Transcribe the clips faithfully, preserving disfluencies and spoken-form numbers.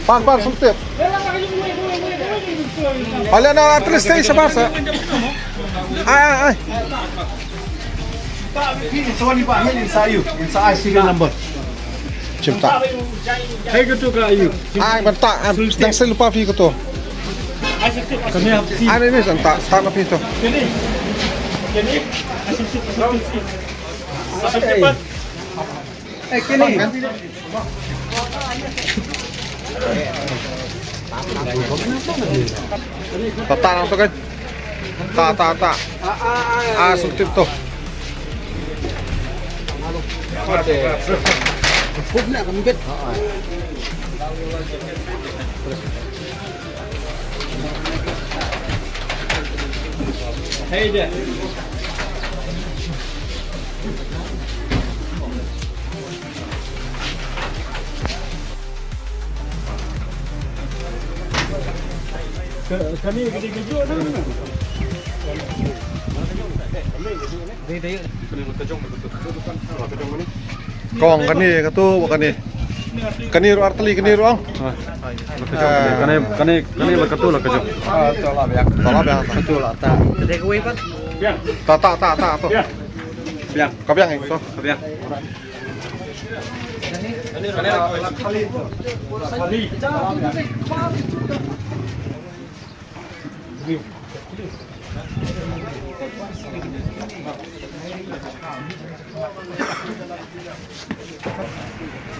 Pan, pan, sumtip. Ala na, at least stay sa basa. Ai, ai, ai. Inside you, inside serial number. Chim ta. Hey, go to ka you. Ai, ban ta, am, dang sel pa phi ko to. Ai, ni, ni, san ta, ta na phi to. Ta, ta, nang to kan. Ta, ta, ta. Ah, sutip to. Hey there. Kane ka dei ka juh na. Kong kane ka tu ba kane. Kane ruh artylli kane ruh ang. Kane kane kane la ka tu la ka juh. Ah, tu la biang. Tu la biang. Tu la ta. Ka dei ka wei pat. Ta ta ta ta tu. Biang. Ka biang itu. Ka biang.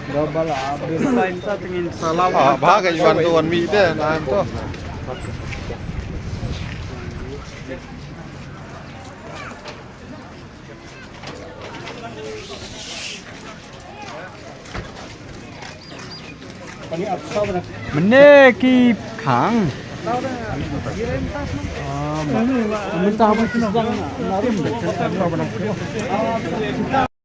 Double abis sign sa tingin salam. Ah, bha ka iwan tu wan mi te nan tu. Mane ki khang.